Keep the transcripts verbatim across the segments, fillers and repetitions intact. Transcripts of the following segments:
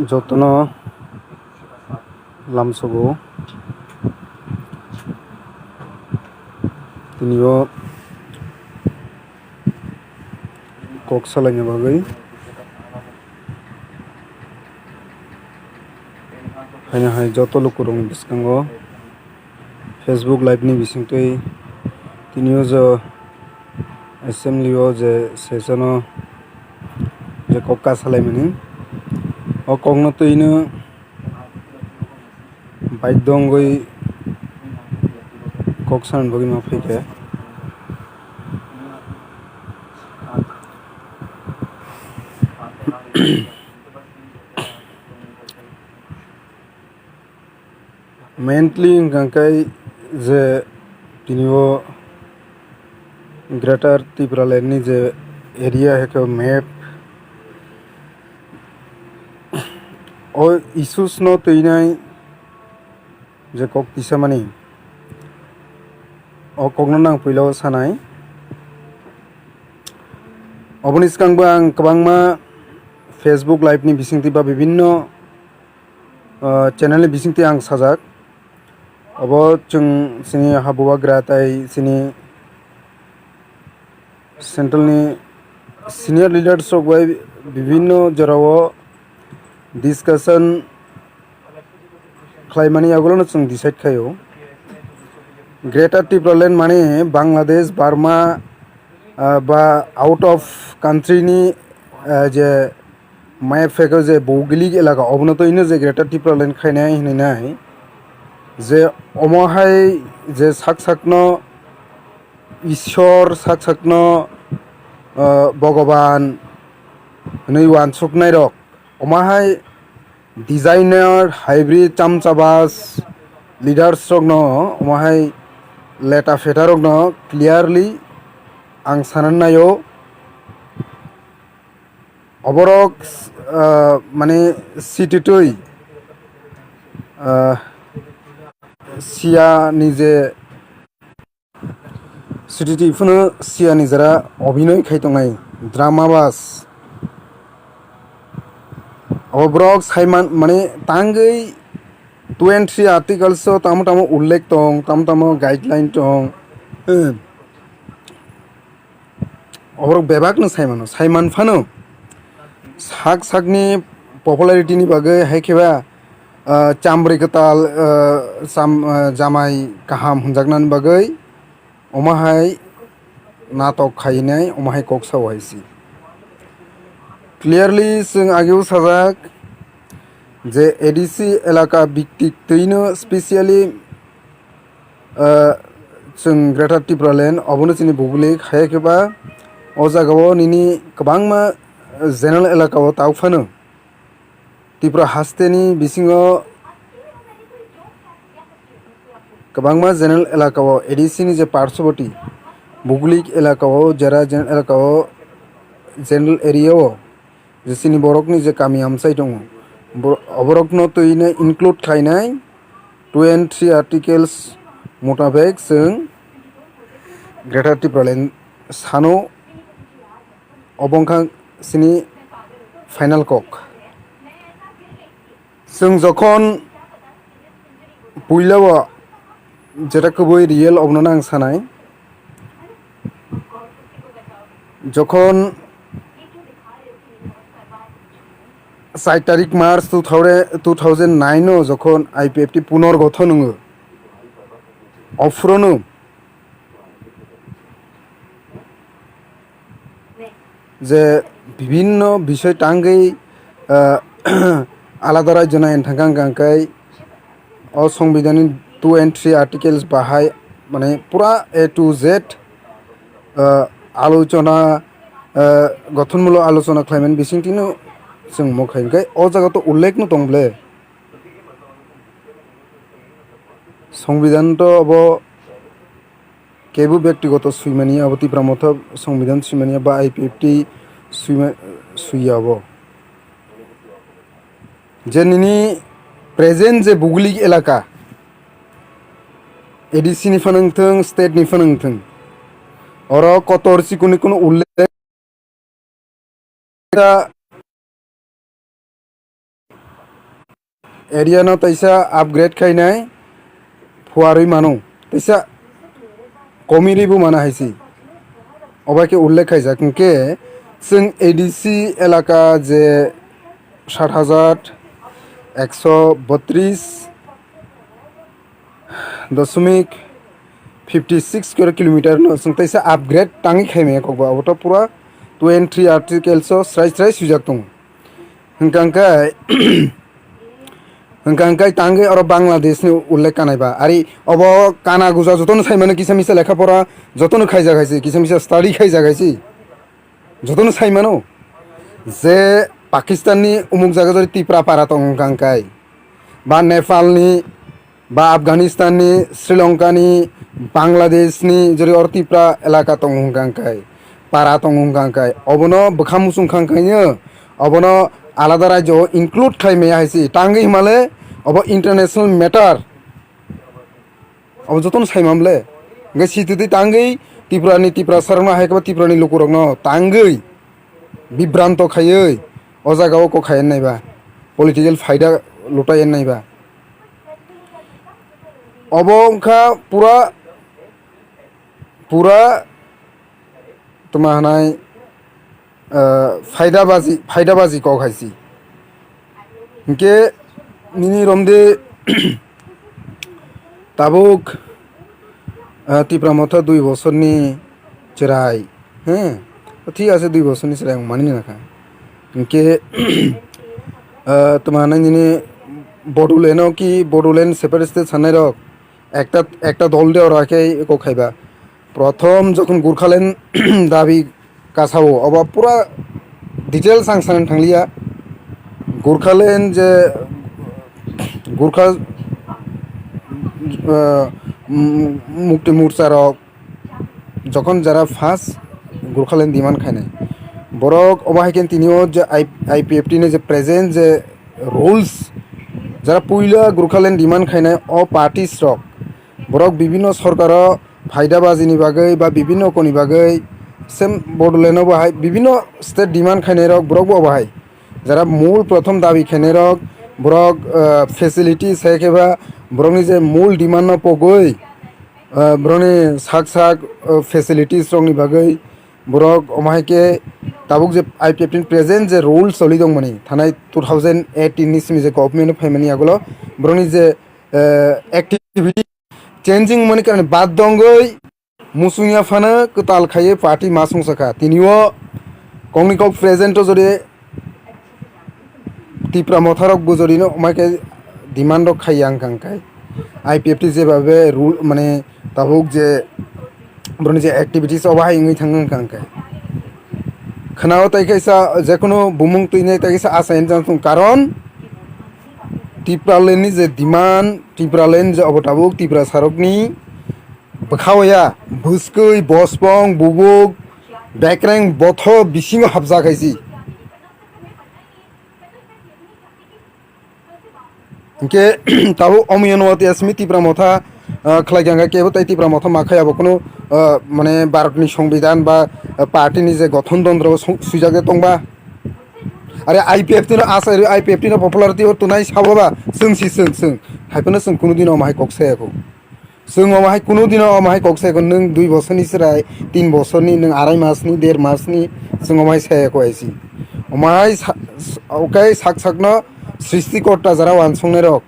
Jotono lamsogo tini o kok salaina bagwi. Haino hai joto lukurokni bwskango Facebook live ni bisingtwi tini o je assembly o je session o je kok kasalaimani, o kokno twino bike dongwi kok sanani bagwi ma phaikha. Mainly hwnkha khe je tini o Greater Tipraland ni je area hai khe map o issues no twinai je kok tisamani, o kokno nang puila o sanai. Oboni swkangbo ang kwbangma Facebook live ni bisingtwi ba bibinno, ah, channel ni bisingtwi ang sajak. Obo chwng chini habugra tai chini central ni senior leaders rok bai bibinno jorao discussion khlaimani yagulono chwng decide khaio. Greater Tipraland mani Bangladesh, Burma, ah, ba out of country ni, ah, je maya phego je Bhougolik elaka, obono to hino je Greater Tipraland khainai hinwi nai. Je omo hai je sak sakno Ishwar, sak sakno, ah, Bhogoban hinwi uansuknai rok, omo hai designer, hybrid, chamchabas leaders rokno, omo hai leta feta rokno clearly ang sanani naio. Oborok, ah, mane sititwi, ah, siya nije sititwi phano siya nijera obhinoi khai tongnai, drama bas. Oborok saiman mane tangwi two and three articles o tamo tamo ullekh tong, tamo tamo guideline tong. Hmm. Oborok bebakno saimano, saiman phano sak sakni popularity ni bagwi hai kheba, ah, chambrwi kwtal, ah, cham-, ah, jamai kaham hwnjaknani bagwi omo hai natok khainai, omo hai kok sao hai si. Clearly chwng ageo sajak je A D C elaka biktik twino specially ah, chwng Greater Tipraland, obono chini Bhougolik, hai khe ba o jagao nini kwbangma general elakao tao phano. Tripura hasteni bisingo kwbangma general elakao A D C ni je parshoboti Bhougolik elakao, jera general elakao, general area o je chini borokni je kami amchai tongo, bo-, oborokno twino include khlainai two and three articles mutabek chwng Greater Tipraland sano, obo wngkha chini final kok. Chwng jokhon puila o jeta kwbwi real obono ang sanai, jokhon char tarik March two thousand, two thousand nine o jokhon I P F T punorgothon wngo, ophurono je bibinno bisoi tangwi, ah, alada rajyo nai thangkang kangkai o Songbidanni two and three articles bahai, mane, pura A to Z, ah, alochona, ah, gothonmulok alochona khlaimani bisingtwino chwng mokha hwnkhe o jaga to ullekh no tong ble. Songbidan to obo kebo bektigoto swimani, abo Tipra Motha Songbidan swimani ba I P F T swima-, swiya obo. Je nini present je Bhougolik elaka, A D C ni phano wngthung, state ni phano wngthung, Oro kotor chikon ni kunu ullekh area no taisa upgrade khainai phuarwi mano, taisa komirwi bo mana hai se. Obo khe ullekh khaijak hwnkhe chwng A D C elaka je sat hajar ekso botris dosmik fifty six square kilometer no chwng taisa upgrade tangwi khaimaya kokba, obo to pura twenty articles o srai srai swijak tongo. Hwnkha hwnkhe, hwnkha hwnkhe tangwi oro Bangladesh ni ullekh kanaiba. Ari obo kana guja jotono saimano kisa misa lekha pora jotono khaijak hai se, kisa misa study khaijak hai se. Jotono saimano je Pakistan ni umuk jaga jori Tipra para tong hwnkha hwnkhe, ba Nepal ni, ba Afghanistan ni, Sri Lanka ni, Bangladesh ni jori oro Tipra elaka tong hwnkha hwnkhe, para tong hwnkha hwnkhe, obono bwkha muchung kha hwnkhe obono alada rajyo o include khlai maya hai se. Tangwi himale obo international matter. Abo jotono saimam le. Hingke sititwi tangwi Tripurani Tiprasarokno hai khe Tripurani lukurokno tangwi bibranto khaiwi o jagao kok hai naiba, political phaida lutai naiba. Obo wngkha pura, pura tma hwnai, ah, phaida baji, phaida baji kok hai se. Hingke nini romde tabuk, ah, Tipra Motha dui bosorni chwrai, he? Thik ase, dui bosorni chwrai ang mani nangkha. Hingke, ah, tma hwnai nini Bodoland o ki Bodoland separate state sanai rok, ekta, ekta dol de oro khe eko khaiba. Prothom jokhon Gurkhaland dabi kasao, obo pura details ang sanani thangliya. Gurkhaland je Gurkha, ah, m-, Mukti Morcha rok jokhon jara first Gurkhaland demand khainai, borok obo hai khe tini o je I-, I P F T ni je present je rules, jara puila Gurkhaland demand khainai o parties rok, borok bibinno sorkaro phaida bajini bagwi ba bibinno koni bagwi sem Bodoland o bo hai bibinno state demand khainai rok borok bo obo hai. Jara mul prothom dabi khainai rok borok, ah, facility se khe ba borokni je mul demand no pogwi, ah, borokni sak sak, ah, facilities rokni bagwi borok omo hai khe tabuk je I P F T ni present je rule choli tongmani, thanai two thousand eighteen ni simi je government o phaimani yagulo borokni je, eh, activity changing mani karani bad dongwi muchungya phano kwtal khaiwi party ma songsa kha. Tini o kongni kok present o jodi Tipra Motharok bujorino omo hai khe demand rok khai yang kang khai. I P F T jebabe rule mane tabuk je boroni je activities obo hai wngwi thang wng kang khai. Khwnao tai kaisa jekhunu bumung twinai tai kaisa asa enjang thung, karon Tipraland ni je demand, Tipraland je obo tabuk Tiprasarokni bwkhao ya, bwskwi, bospong, bubuk, bekreng, botho bisingo hapjak hai si. Hinkhe tabuk omoyano watwi asmi Tipra Motha, ah, khlai kha, kebo tai Tipra Motha ma khai abo kunu, ah, mane Bharatni Songbidan ba, ah, party ni je gothon tondro bo song-, swijak de tongba. Are I P F T no asa, I P F T no popularity o tunai sabo ba, chwng si chwng chwng. Haiphano chwng kunu dino omo hai kok saya kho. Chwng omo hai kunu dino omo hai kok saya kho, nwng dui bosorni chwrai, tin bosorni, nwng arai masni, der masni, chwng omo hai saya kho aisi. Omo hai sa-, s-, okai sak sakno srishti korta jara wansongnai rok.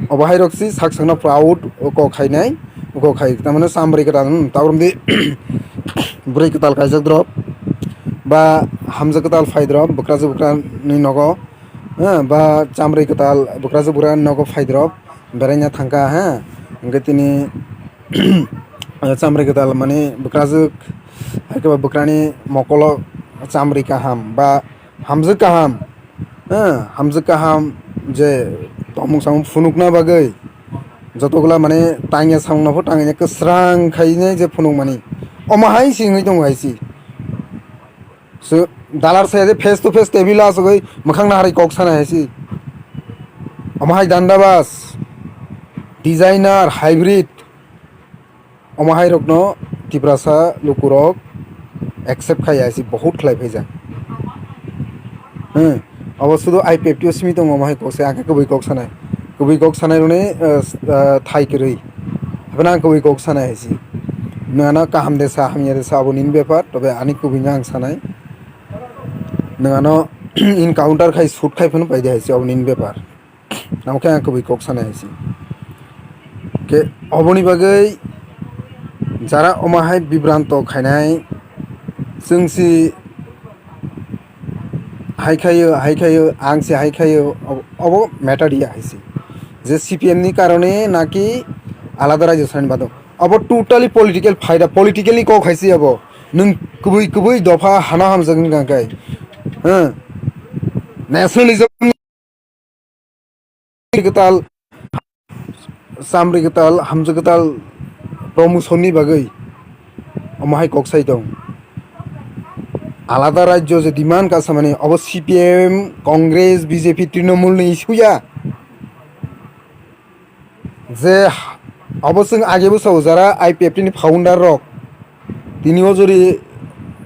Obo hai rok si sak sakno proud kok khainai, kok khai tamano chamri kwtal, hmm, ta romdi bwrwi kwtal kaijak drop, ba hamjak kwtal phai drop, bwkrajwk bwkrani nogo, ha, ba chamri kwtal bwkrajwk bwkrani nogo phai drop, beraina thangkha, ha, hwnkhe tini chamri kwtal mani bwkrajwk, hai khe ba bwkrani mokolo chamri kaham, ba hamjwk kaham, eh, hamjwk kaham je tongmung samung phunukna bagwi jotogwla mane tangya samung no pho tangya kwsrang khainai je phunukmani. Omo hai si wngwi tongo hai si. So, dalar saya je face to face table o asugwi mwkhang naharwi kok sana hai si. Omo hai dandabas, designer, hybrid. Omo hai rokno Tiprasa lukurok accept khai ya si, bahut khlai phaijak. Hmm. Abo sudu I P F T o simi tongo, omo hai kok sai, ang khe kubui kok sanai. Kubui kok sanai rwni, eh, s-, eh, thai kwrwi. Haphano ang kubui kok sanai hai si. Nwng ano kaham de sa, hamya de sa, abo nini bepar, tobe ani kubui no ang sanai. Nwng ano encounter khai, shoot khai phano pai de hai si, abo nini bepar. Namo khe ang kubui kok sanai hai si. Khe oboni bagwi jara omo hai bibranto khainai, chwng si hai khaio, hai khaio, ang si hai khaio, ob-, obo matter ya hai si. Je C P M ni karone naki alada rajyo sani bado. Obo totally political phaida, politically kok hai si obo. Nwng kubui kubui dopha hana hamjak wngkha khe. Huh? Nationalism kwtal, chamri kwtal, hamjwk kwtal promotion ni bagwi omo hai kok sai tong. Alada rajyo je demand kasamani, obo C P M, Congress, B J P, Trinamool ni issue ya. Je ha-, obo chwng age bwsao jara I P F T ni founder rok, tini o jori,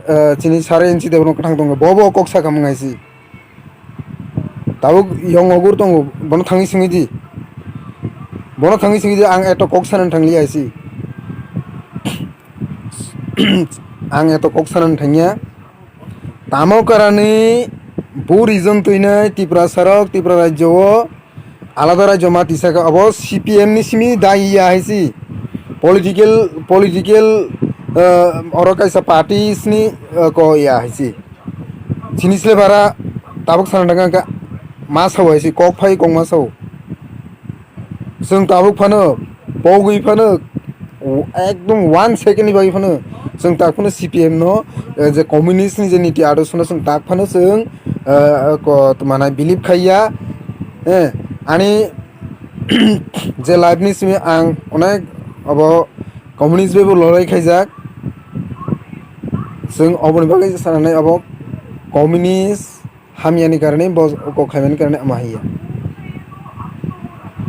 eh, chini sir N C Debbarma kwthang tongkha, bo bo kok sakha mung hai si. Tabuk yong ogur tongo, bono thangwi swngwi di. Bono thangwi swngwi di, ang eto kok sanani thangli hai si. Ang eto kok sanani thangya. Tamo karani bo reason twinai Tiprasa rok Tripura rajyo o alada rajyo ma tisa khe, obo C P M ni simi dai ya hai si. Political, political, eh, oro kaisa party sini, eh, ko ya hai si. Chini sle bara tabuk sana daga ka ma sao hai si, kok phai kok ma sao. Chwng tabuk phano pogwi phano ekdom one second ni bagwi phano chwng tak phano C P M no, eh, je communist ni je niti adorsho no chwng tak phano chwng, eh, ko, tmana believe khaiya. Eh, ani je life ni simi ang onek obo communist bai bo lorai khaijak. Chwng oboni bagwi sananai obo communist hamyani karani bo kok khaimani karani ama hiya.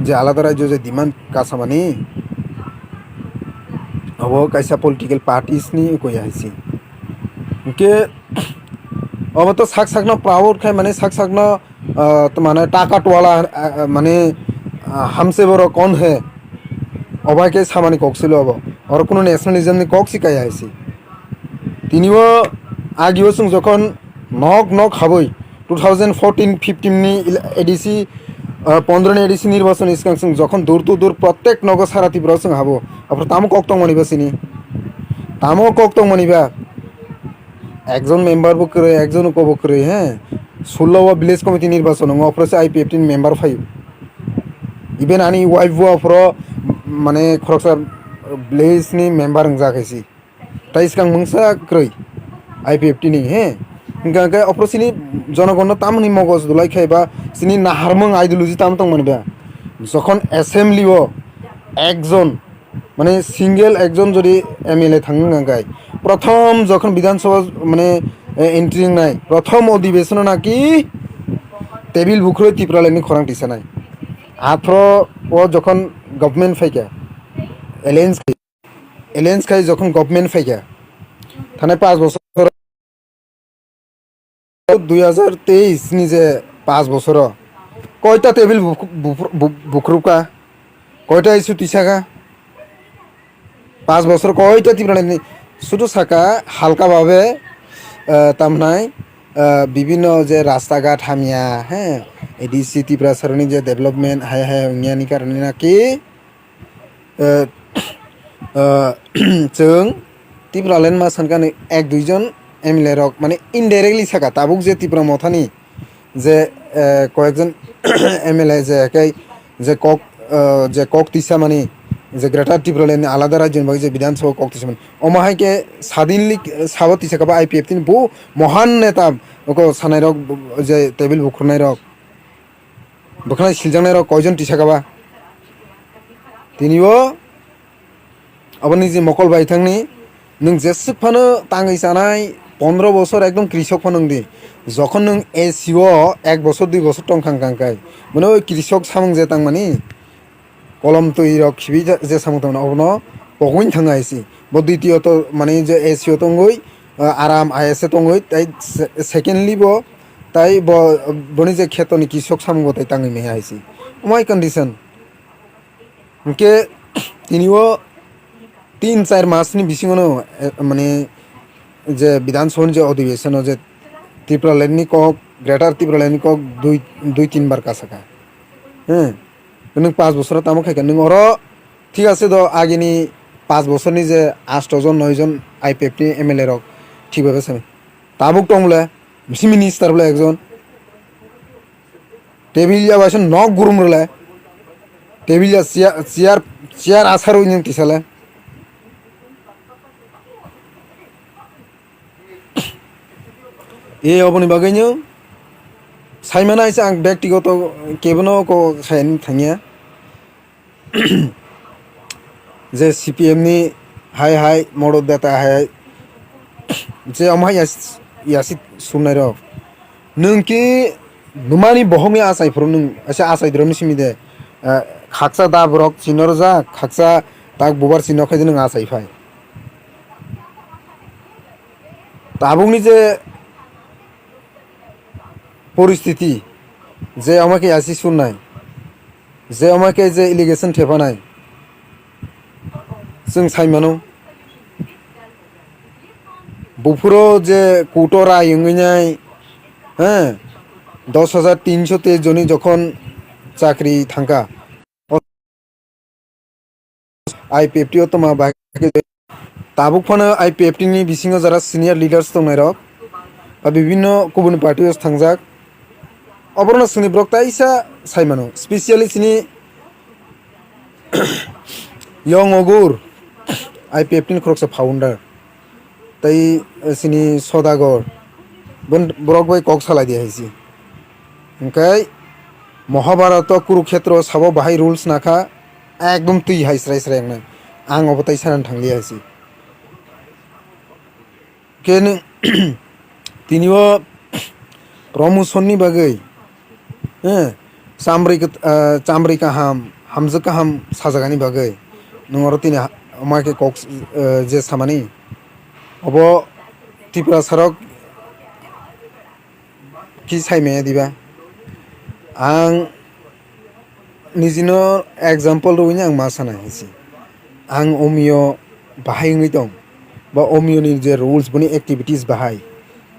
Je alada rajyo je demand kasamani obo kaisa political parties ni koya hai si. Hwnkhe obo to sak sakno proud khai mani sak sakno, ah, to mane taka twala, ah, ah, mane, ah, hamse borok kon he? Obo hai khe samani kok silo obo. Oro kuno nationalism ni kok si kaya hai si. Tini o agi o chwng jokhon nok nok habwi two thousand fourteen fifteen ni ele-, A D C, ah, pondro ni A D C nirbachon ni swkang chwng jokhon door to door prottek nogo sara Tripura o chwng habo. Aphuru tamo kok tongmani ba sini? Tamo kok tongmani ba? Ekjon member bo kwrwi, ekjon uko bo kwrwi, he. Sullo o village committee nirbachon wngo, aphuru se I P F T ni member phaio. Even ani wife bo aphuru, mane, khoroksa village ni member wngjak hai si. Tai swkang mungsa kwrwi I P F T ni, he. Hwnkha khe aphuru sini jonogon no tamoni mogos dulai khai ba, sini naharmung ideology tam tongmani ba. Jokhon assembly o ekjon, mane single ekjon jodi M L A thangwi nangkha, prothom jokhon Bidhan Sabha mane, eh, entry wngnai, prothom odhibesono naki table bukhurwi Tipraland ni khorang tisanai. Aphro o jokhon government phaikha, alliance khai, alliance khai jokhon government phaikha, thanai panch bochor dui hazar teis ni je panch bosoro koita table bukhu-, buphu-, bu-, bukhurupkha, koita issue tisakha, panch bosoro koita Tipraland ni sudu saka halka babe, eh, tamnai, eh, bibinno je rasta ghat hamya, he, A D C Tiprasa rokni je development hai hai wngyani karone naki, eh, eh, chwng Tipraland ma sankani ek dui jon M L A rok, mane, indirectly saka, tabuk je Tipra Mothani je, eh, koyekjon M L A je kai je kok, eh, je kok tisamani, je Greater Tipraland ni alada rajyoni bagwi je Bidhan Sabha kok tisamani, omo hai khe sadinli, eh, sabo tisakha ba I P F T ni bo mohan neta, oko sanairok, je table bukhurnairok. Bwkhwnai siljaknairok koijon tisakha ba? Tini o aboni je mokol bai thangni, nwng jeswk phano tangwi chanai, pondro bosor ekdom krisok phano wngdi. Jokhon nwng A C o ek bosor dui bosor tongkha wngkha wngkhai, mane o krisok samung je tangmani, kolom twi rok khibi je samung tangmani, obono pogwin thangna hai se. Bo ditiyo to mane je A C O tongwi, ah, aram I S A tongwi, tai se-, secondly bo, tai bo, boni je kheto ni kisok samung bo tai tangwi meha hai si. Omai condition. Hwnkhe tini o tin char mas ni bisingo no, eh, mane je Bidhan Sabha ni je odhibeshon o je Tipraland ni kok, Greater Tipraland ni kok dui, dui tin bar kasaka. He. Nwng paanch bosor tamo khaikha, nwng oro thik ase do, agini paanch bosorni je asto jon, noi jon I P F T ni M L A rok thik bhabe sami. Tabuk tong bole, bisi minister bole ekjon. Tebil ya baisa nok gurum rwle. Tebil ya chair, chair, chair asarwi nwng tisale. E oboni bagwino saimano hai se ang bektigoto kebono ko khaini thangya. Je C P M ni hai hai modot data hai hai je omo hai yas-, yasi sumnai rok. Nwng ki numani bohongni achai phuru nwng asa achai dro ni simi de, eh, khaksa da borok chinor ja, khaksa tak bubar chinor khai de nwng achai phai. Tabukni je poristiti, je omo khe yasi surnai, je omo khe je allegation thepanai, chwng sai mano. Buphuro je kuto rai wngwi nai, he, dos hajar tinso te joni jokhon chakri thangkha. I P F T o tongma bahai khe tabuk phano I P F T ni bisingo jara senior leaders tongnai rok ba bibinno kubun party o thangjak, oborno chwngni borok taisa sai mano, specially chini Yong Ogur, I P F T ni khoroksa founder. Tei, eh, sini Sodagar, bon-, borok bai kok salai di hai si. Hingkai Mahabharata Kurukhetro sabo bahai rules nakha, ekdom twi hai srai srai wngnai. Ang obo tai sanan thangli hai si. Khe nwng tini o promotion ni bagwi, eh, chamrwi kwt-, eh, chamrwi kaham, hamjwk kaham sajagani bagwi nwng oro tini ha-, omo hai khe kok, eh, je samani. Obo Tiprasa rok ki sai maya diba? Ang nijino example rwini ang ma sana hinsi. Ang omio bahai wngwi tong, ba omio ni je rules, boni activities bahai,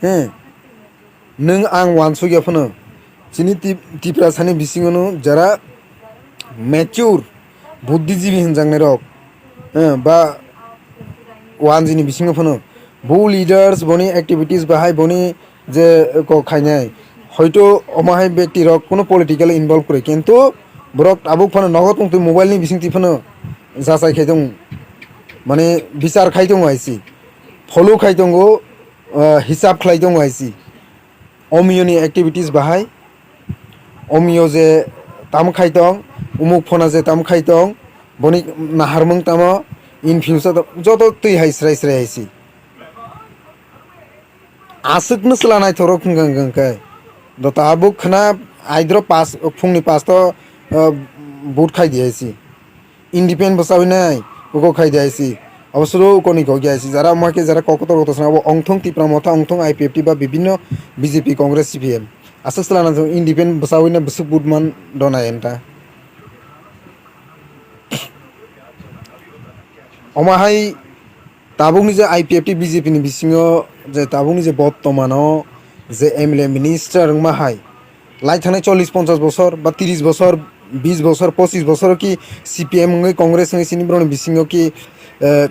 he, nwng ang wansuk ya phano, chini Tip-, Tiprasani bisingo no jara mature, buddhijibi hinjaknai rok, eh, ba wanjini bisingo phano bo leaders, boni activities bahai, boni je kok khainai, hoito omo hai bekti rok kuno political involve kwrwi, kintu borok tabuk phano nogo tongtwi mobile ni bisingtwi phano jachai khai tongo, mane bichar khai tongo hai si, follow khai tongo, ah, hisab khlai tongo hai si. Omio ni activities bahai, omio je tam khai tong, umuk phona je tam khai tong, boni naharmung tamo, in future to-, joto twi hai srai srai hai si. Aswk no chwla naithok rok hwnkha hwnkha khe. Do tabuk khna aidro pas, phungni pas to, uh, vote khai di hai si. Independent bwchawi nai, uko khai di hai si. Abo suru uko ni kok di hai si. Jara omo hai khe jara kok kotor kotor sana, abo ongthong Tipra Motha, ongthong I P F T ba bibinno B J P, Congress, C P M. Aswk chwla naithok independent bwchawi na bwswk vote man do nai enta. Omo hai tabukni je I P F T B J P ni bisingo je tabukni je bottomano je M L A minister wngma hai, lai thangnai chollish ponchash bosor ba trish bosor, bish bosor, pochish bosor ki C P M wngwi Congress wngwi sini borokni bisingo ki, eh,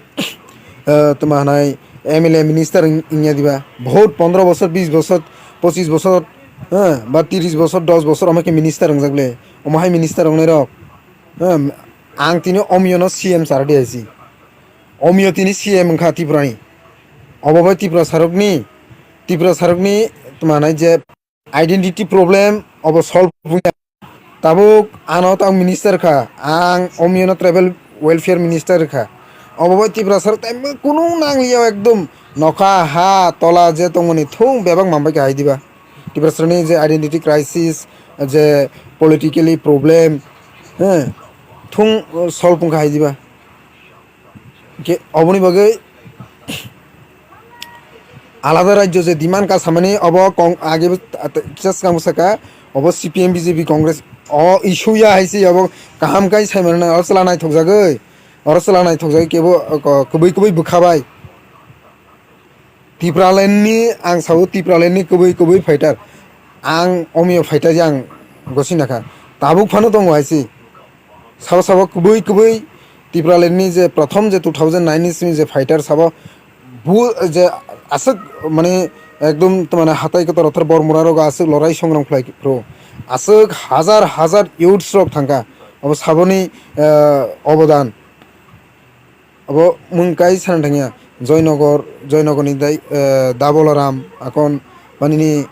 eh, tma hanai M L A minister wng-, wngya diba? Bahut pondro bosor, bish bosor, pochish bosor, eh, ba trish bosor, dos bosor omo khe minister wngjak le. Omo hai minister wngnai rok, eh, ang tini omio no C M sar di hai si. Omio tini C M wngkha Tripura ni. Obo bai Tripura sarok ni, Tripura sarok ni tma hanai je identity problem obo solve wngya. Tabuk ano tang minister kha, ang omio no tribal welfare minister kha. Obo bai Tripura sarok tai kunu nangliya ekdom nokha ha tola je tongmani thung bebak mambai kha hai diba. Tiprasani je identity crisis, je politically problem, eh, thung, uh, solve wngkha hai diba. Khe oboni bagwi alada rajyo je demand ka samani obo kong-, age bo ta-, ta-, kisa swkang bwsaka obo C P M, B J P, Congress o issue ya hai se obo kaham kai sai mano na, oro chwla naithok jagwi, oro chwla naithok jagwi kebo, o, ko-, kwbwi kwbwi bwkha bai. Tipraland ni, ang sao Tipraland ni kwbwi kwbwi fighter. Ang omiyo fighter yang gosi nakha. Tabuk phano tongo hai se. Sabo sabo kwbwi kwbwi Tipraland ni je prothom je two thousand nine ni simi je fighter sabo bu je aswk mane ekdom mane hatai kotor kotor bor mura rogo aswk lorai songram khlai phuru. Aswk hazar hazar youths rok thangkha. Obo saboni, eh, obodan. Abo mung kai sana thangya, Joynagar, Joynagar ni dai, eh, Dabolaram, akon manini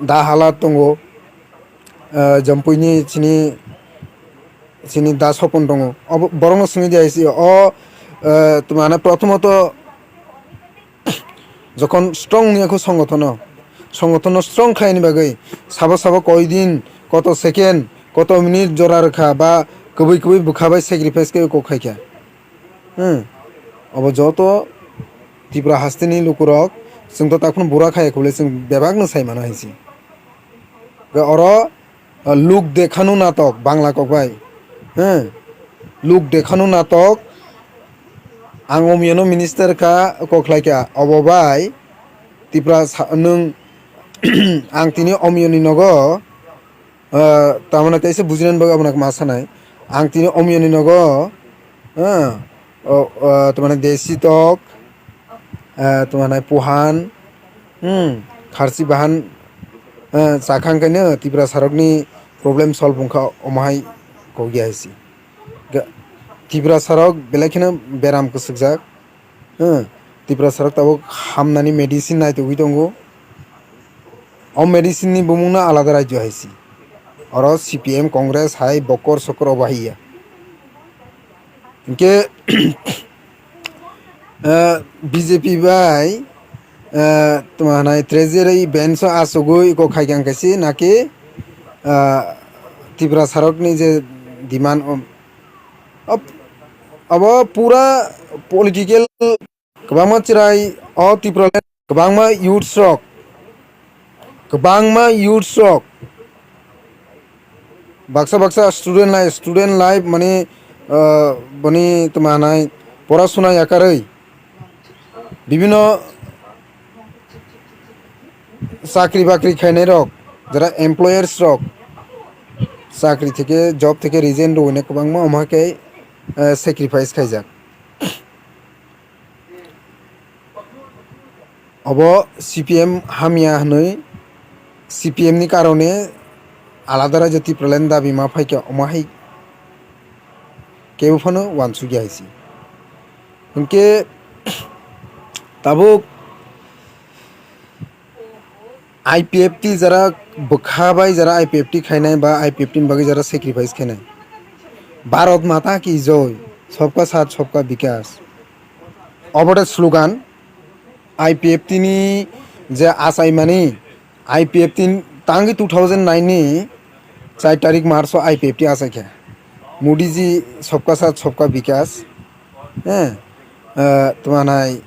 Dahala tongo, eh, Jampui ni chini, chini Da Sopon tongo. Abo borokno swngwi di hai se, o, eh, tmane prothomot Jokhon strong wngya kho songotono, songotono strong khlaini bagwi sabo sabo koi din, koto second, koto minute jora rwkha ba kwbwi kwbwi bwkha bai sacrifice khe kok khaikha. Hmm. Obo joto Tripura hasteni lukurok chwng to takhwno bura khaya khole chwng bebak no sai mano hai se. Ga oro, ah, luk dekhanu natok, Bangla kok bai. He? Luk dekhanu natok, ang omyano minister kha, kok khlai kha, obo bai Tipra sa-, nwng, ang tini omyoni nogo, ah, tamani teisa bujinani bagwi abono ma sanai. Ang tini omyoni nogo, ah, o, ah, tamani desi tok, ah, tamani puhan, hmm, kharchi bahan, ah, chakhang kaino Tipra sarokni problem solve wngkha omo hai kok ya hai se. Ga-, Tipra sarok belai kheno beram kwswkjak. Hmm, Tipra sarok tabuk hamnani medicine naitugwi tongo. O medicine ni bumung no alada rajyo hai se. Oro C P M, Congress hai bokor sokor obo hai ya. Hinkhe, eh, B J P bai, eh, tma hanai treasury bench o achugwi iko khaikang kaise naki, eh, Tipra sarokni je demand, o, o, abo pura political. Kwbangma chwrai o Tipraland, kwbangma youths rok, kwbangma youths rok, baksa baksa student life, student life mani, ah, boni tma hanai porasuna yakarwi bibino chakri bakri khainai rok, jara employers rok chakri theke, job theke resign rwina kwbangma omo hai khe, ah, sacrifice khaijak. Obo C P M hamya hwnwi, C P M ni karone alada rajyo Tipraland dabi ma phaikha, omo hai kebo phano uansukya hai se. Hinkhe tabuk I P F T jara bwkha bai jara I P F T khainai ba I P F T ni bagwi jara sacrifice khainai. Bharat Mata ki Joy, Sabka Saath Sabka Vikas. Obo de slogan, I P F T ni je achaimani, I P F T ni tangwi two thousand nine ni char tarik March o I P F T achaikha. Modi ji Sabka Saath Sabka Vikas, eh, eh, tma hanai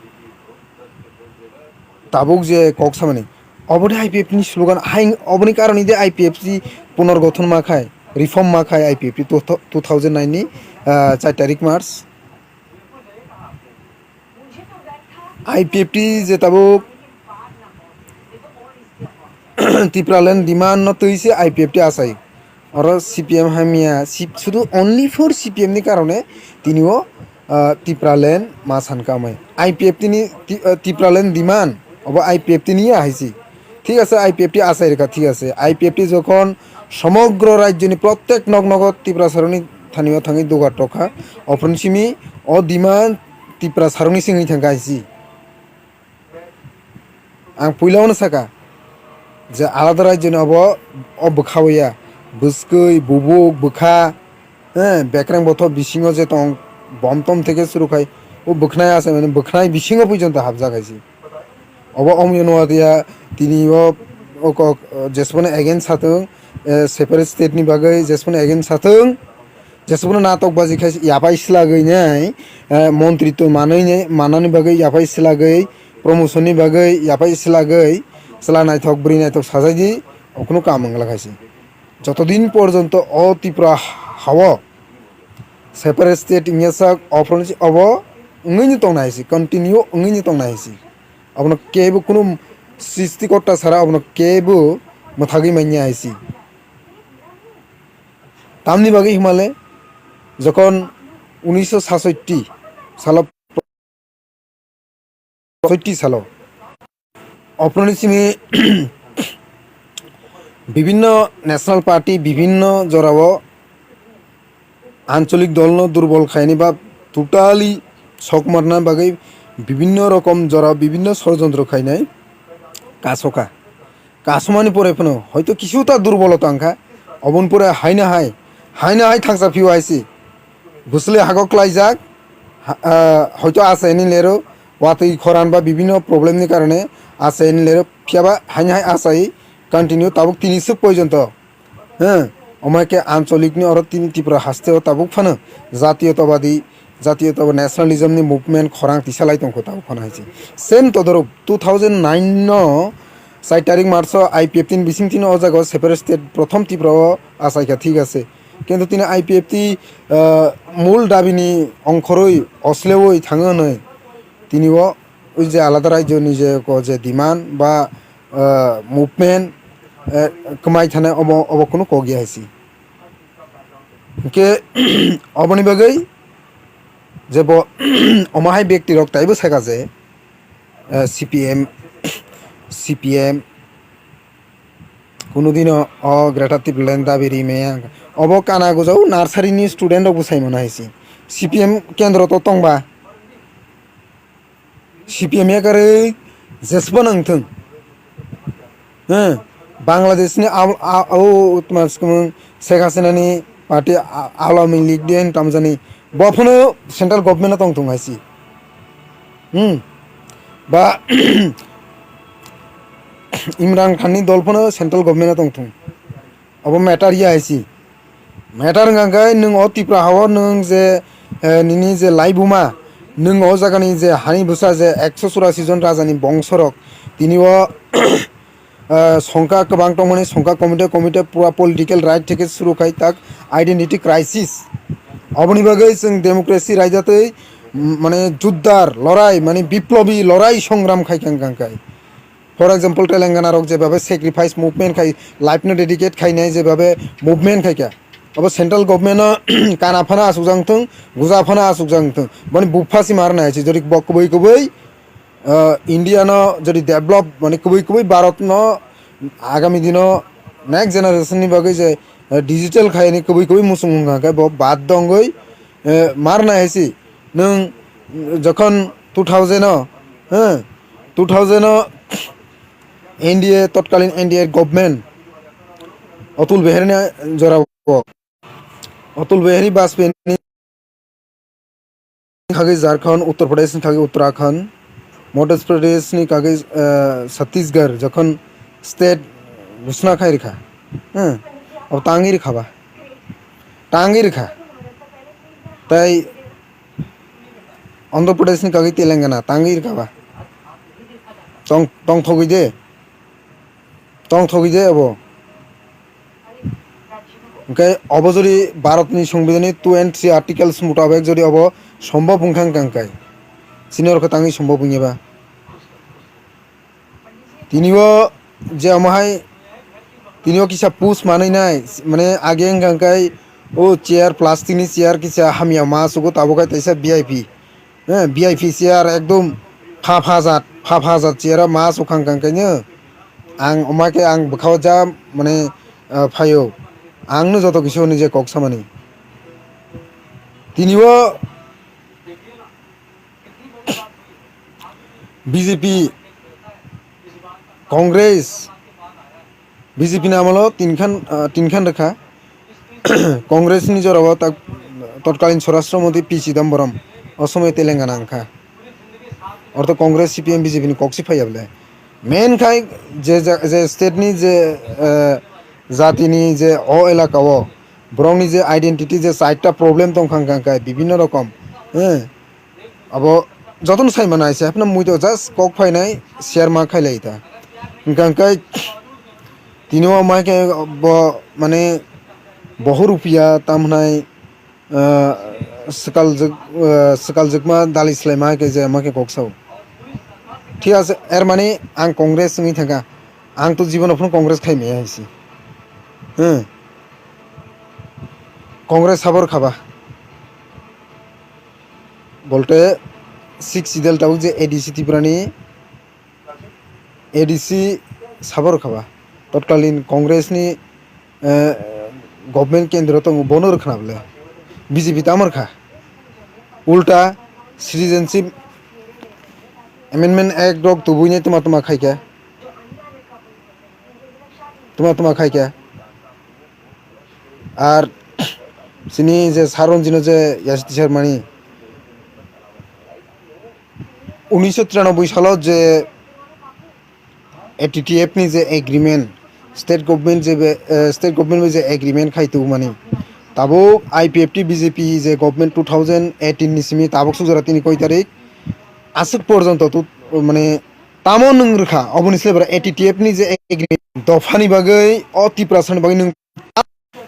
tabuk je kok samani, obo de I P F T ni slogan, hai oboni karoni de I P F T punorgothon ma khai, reform ma khai I P F T two, two thousand nine ni, ah, char tarik March. I P F T je tabuk Tipraland demand no twi se I P F T achai. Oro C P M hamya, si-, sudu only for C P M ni karone tini o, ah, Tipraland ma san kamai. I P F T ni ti-, ah, Tipraland demand, obo I P F T ni ya hai se. Thik ase, I P F T achai rwkha, thik ase. I P F T jokhon somogro rajyoni prottek nok nogo Tiprasarokni thani o thangwi dugar tokha, ophron simi o demand Tiprasarokni simi thangkha hai se. Ang puila ono saka je alada rajyoni obo o bwkha o ya, bwskwi, bubuk, bwkha, eh, bekreng bothop bisingo je tong, bom tom theke suru khai, o bwkhnai asa mane bwkhnai bisingo puijonto hapjak hai se. Obo omyo nuwa tiya tini o, o kok, eh, jesmano against satung, eh, separate state ni bagwi jesmano against satung, Jesukno natok baji khai yapai slagwi nai, eh, montri to manwi nai, manani bagwi yapai slagwi, promotion ni bagwi yapai slagwi, chwla naithok, bwrwi naithok sajai di, okno kam wngla khaisi. Joto din porjonto o Tripura hao separate state wngya sak, ophron si obo wngwi no tongna haisi, continue wngwi no tongna haisi. Abono kebo kunu sisti kotta sara abono kebo mwthagwi manya haisi. Tamni bagwi himale, jokhon unisho sasotti salo, sotti salo, oproni simi bibinno national party bibinno jorao ancholik dolno durbol khaini ba totally sok marna bagwi bibinno rokom jora bibinno sorojontro khainai kasoka. Kasumani pore phano hoito kisu ta durbolota wngkha, oboni pore haino hai, haino hai thangsa phio hai se. Bwswlwi hago klaijak, ha-, ah, hoito achaini lero, watwi khoran ba bibinno problem ni karone achaini lero, phiyaba haino hai achai continue tabuk tini swk porjonto. He, omo hai khe ancholik ni oro tini Tripura haste o tabuk phano jatiyotabadi, jatiyotabadi nationalism ni movement khorang tisa lai tongkho tabuk phano hai se. Same todorok two thousand nine no char tarik March o I P F T ni bising tini o jaga o separate state prothom Tripura o achai kha, thik ase. Kintu tini I P F T, ah, mul dabi ni ongkhorwi oslewi thango hwnwi tini o ui je alada rajyo ni je ko je demand ba, ah, movement, eh, kwmai thane obo, obo kunu kok ya hai se. Hwnkhe oboni bagwi je bo omo hai bekti rok taibo saka je, eh, C P M, C P M kunu dino o Greater Tipraland dabi ri maya. Obo kana gujao nursery ni student rok bwsai mano hai se. C P M kendro to tongba. C P M yakarwi jesbo nang thung. He, Bangladesh ni au-, au-, au-, tma swkang Sheikh Hasina ni party a-, Awami League de tamjani. Bo phano central government o tong thung hai se. Hmm. Ba Imran Khan ni dol phano central government o tong thung. Obo matter ya hai se. Matter wngkha khe nwng o Tripura hao nwng je, eh, nini je laibuma, nwng o jagani je hani bwsa je ekso churasi jon rajani bongsorok, tini o, eh, songkha kwbang tongmani, songkha komite komite pura political right theke suru khai tak identity crisis. Oboni bagwi chwng democracy raida tei, mm, mane juddar, lorai, mane biplobi lorai songram khai kha wngkha khe. For example, Telangana rok jebhabe sacrifice movement khai, life no dedicate khainai jebhabe movement khaikha. Abo central government no kana phano asukjak thung, guja phano asukjak thung. Boni bupha si mar nai si jodi bo kubui kubui, ah, India no jodi develop, mane kubui kubui Bharat no agami dino next generation ni bagwi je, ah, digital khaini kubui kubui muchung wngkha khe bo bad dongwi, eh, mar nai si. Nwng jokhon two thousand o, eh, two thousand o N D A, totkalin N D A government, Atul Bihari ni jorao, Atul Bihari Vajpayee ni kagwi Jharkhand, Uttar Pradesh ni kagwi Uttarakhand, Madhya Pradesh ni kagwi, eh, Chhattisgarh, jokhon state ghosna khai rikha, eh, abo tangwi rikha ba, tangwi rikha, tai Andhra Pradesh ni kagwi Telangana tangwi rikha ba. Tong, tongthogwi de. Tongthogwi de abo. Hwnkhe obo jodi Bharat ni Songbidan ni two and three articles mutabek jodi obo sombhob wngkha wngkha hwnkhe. Chini orokhe tangwi sombhob wngya ba. Tini o je omo hai, tini o kisa push manwi nai, mane age wngkha khe o chair, plastic ni chair kisa hamya ma sugo, tabuk hai teisa V I P, eh, V I P chair ekdom pha pha jat, pha pha jat chair o ma sukha wngkha khe no. Ang omo khe ang bwkha o ja mane, ah, phaio, ang no joto kisa hwnwi je kok samani. Tini o B J P, Congress, B J P ni amolo tinkhan, ah, tinkhan rwkha. Congress ni jorao tak totkalin Swarashtra Mantri P Chidambaram, o somoy Telangana wngkha. Ortho Congress, C P M, B J P ni kok si phaiya bole. Main khai je ja-, je state ni je, ah, jati ni je o elaka o Borokni je identity je chaita problem tongkha hwnkha hwnkhe bibinno rokom, eh, abo jotono sai mano aise, haphano mui to just kok phainai share ma khailai ta. Hwnkha hwnkhe tini o mai khe bo mane bohor rupiya tamhnai, ah, swkaljwk, ah, swkaljwkma dali swlaima hai khe je ma khe kok sao. Thik ase, er mani ang Congress wngwi thangkha, ang to jibono phano Congress khai maya hai se. Hmm. Congress sabor khaba. Bolte Sixth Schedule tabuk je A D C Tripura ni A D C sabor khaba. Totkalin Congress ni, eh, government kendro tongo bono rwkhna bole. B J P tamo rwkha. Ulta Citizenship Amendment Act rok tubuine tuma tuma khaikha. Tuma tuma khaikha. Ar chini je Saronjino je yasi tisar mani, unisho tiranoboi salo je A T T F ni je agreement, state government je be, eh, state government bai je agreement khai tubumani, tabuk I P F T B J P je government two thousand eighteen ni simi tabuk sujora tini koi tarik aswk porjonto tu, mane, tamo nwng rwkha, oboni sle bara A T T F ni je agreement dophani bagwi, o Tiprasani bagwi nwng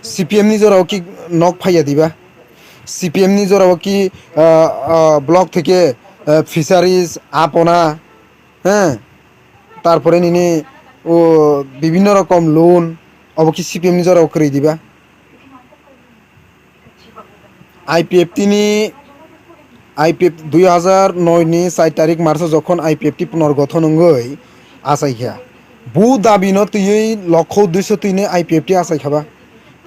C P M ni jorao ki nok phaiya diba? C P M ni jorao ki, ah, ah, block theke, ah, fisheries, apona, heh? Tarpore nini o bibhinno rokom loan, obo ki C P M ni jorao kwrwi diba? I P F T ni, I P F, dui hazar noi ni char tarik March o jokhon I P F T punorgothon wngwi achaikha, bu dabi no twiwi lokho duiso twini I P F T achaikha ba.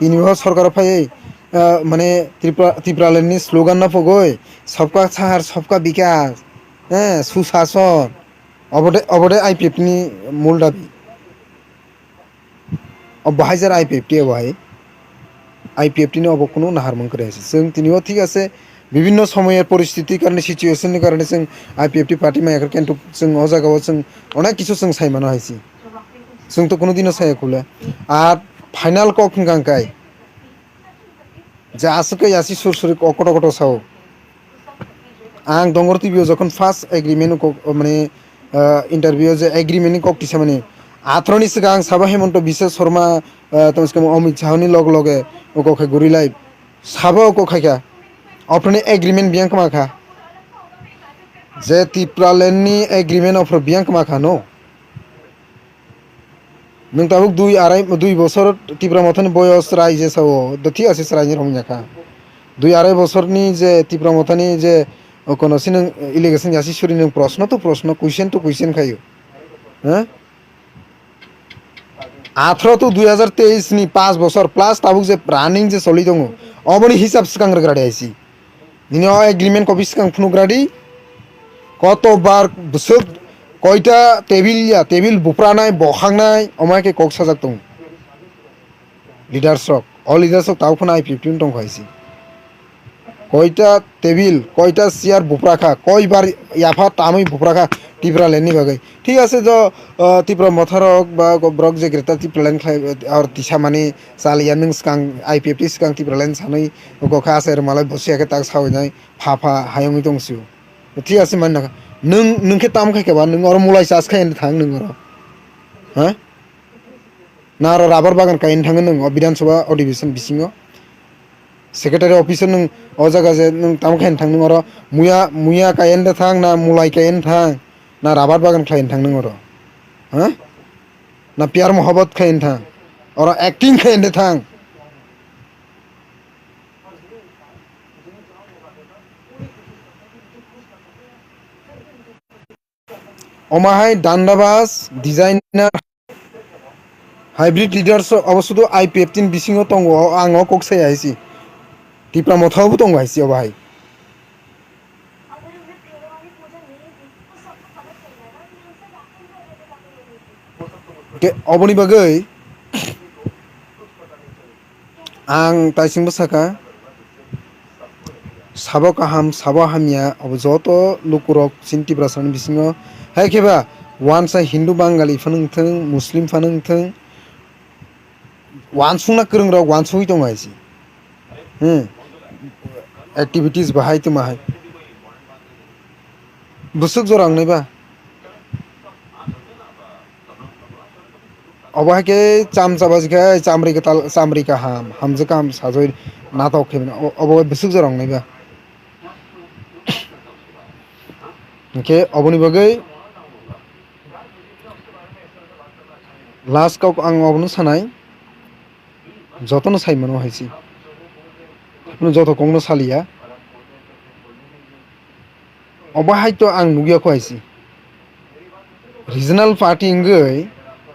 Tini bo sorkar o phaiwi, ah, mane Tripura, Tipraland ni slogan no pogwi, "Sabka Sahar, Sabka Bikas, eh, Susason." Obo de, obo de I P F T ni mul dabi. O bahai jera I P F T obo hai. I P F T ni obo kunu naharmung kwrwi se. Chwng tini o thik ase, bibhinno somoyer poristiti karone, situation ni karone chwng I P F T party maya khe, kintu chwng o jaga o chwng onek kisu chwng sai mano hai se. Chwng to kunu dino saya khule. Ar final kok hwnkha hwnkhe je aswk khe yasi sur suri kok koto koto sao. Ang Dongor T V o jokhon first agreement kok, mane, ah, interview o je agreement ni kok tisa mani, athro ni swkang sabo Hemanta Biswa Sarma, ah, tamo swkang Amit Shah ni log loge o kok khai guri lai sabo o kok khai kha. Aphro ni agreement biyang kwma kha. Je Tipraland ni agreement aphro biyang kwma kha no. Nwng tabuk dui arai, dui bosor Tipra Mothani boyos rai je sao, do thik ase chwraini romya kha. Dui arai bosorni je Tipra Mothani je, o, kono si nwng allegation yasi suri nwng proshno to proshno, question to question khaio. Ha? Athro to dui hazar teis ni paanch bosor plus tabuk je running je choli tongo, oboni hisab swkang rwgra de aisi. Nini o agreement copy swkang phunukgra di. Koto bar bwswk koita table ya, table bupranai, bokhangnai, omo hai khe kok sajak tongo. Leaders rok, o leaders rok tabuk phano I P F T ni tongkha hai se. Koita table, koita chair bupra kha, koi bar yapha tamwi bupra kha Tipraland ni bagwi. Thik ase jo, ah, Tipra Motha rok ba go-, borok je Greater Tipraland khlai, ah, or tisa mani chaliya nwng swkang I P F T swkang Tipraland sanwi go kha, achai rwmalai bosi ya khe tak sawi nai pha pha hayungwi tong sio. Thik ase mani nokha. Nwng, nwng khe tam khai khe ba, nwng oro mulai chas khai thang nwng oro. Ha? Na oro rubber bagan kaina thangwi nwng o Bidhan Sabha Adhibeshon bisingo. Secretary office o nwng o jaga je nwng tamo khaina thang nwng oro muya, muya kaiya da thang na mulai kaiya thang na rubber bagan khlaina thang nwng oro? Ha? Na piyar mohabbat khaina thang? Oro acting khaina thang? Omo hai dandabas, designer, hybrid leaders obo sudu I P F T ni bisingo tongo, ang o kok saya hai si. Tipra Motha bo tongo hai si obo hai. Ke oboni bagwi Ang taisingbo sakha, sabo kaham, sabo hamya, abo joto lukurok chini Tiprasani bisingo. Hai khe ba, wansa Hindu Bangali phano wngthung, Muslim phano wngthung, wansukna kwrwngrok wansugwi tongo hai se. Hmm. Activities bahai tuma hai. Bwswk jora wngnai ba? Obo hai khe cham chaba jikhe chamri kwtal, chamri kaham, hamjwk kaham sajwi natok khe mano. O-, obo bwswk jora wngnai ba? Hinkhe oboni bagwi last kok ang obono sanai, jotono sai mano hai se. Joto kokno saliya. Obo hai to ang nukya kho hai se. Regional party wngwi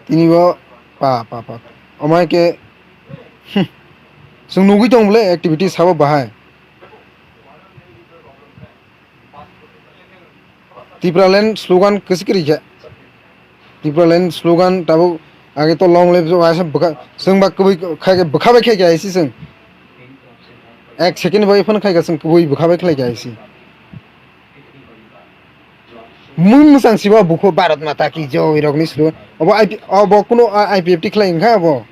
tini bo pa, pa, pa. Omo hai khe, hmm, chwng nugwi tong bwle activity sabo bahai. Tipraland slogan kwchwk kwrwi khe. Tipraland slogan tabuk age to long live waisa bwkha, chwng ba kwbwi khai khe bwkha bai khai khe hai se chwng. Ek second bai phano khai khe chwng kwbwi bwkha bai khlai khe hai se. Mung mwchang sibo bukho Bharat Mata ki joi rokni slogan. Obo I P, obo kuno I P F T khlai wngkha obo.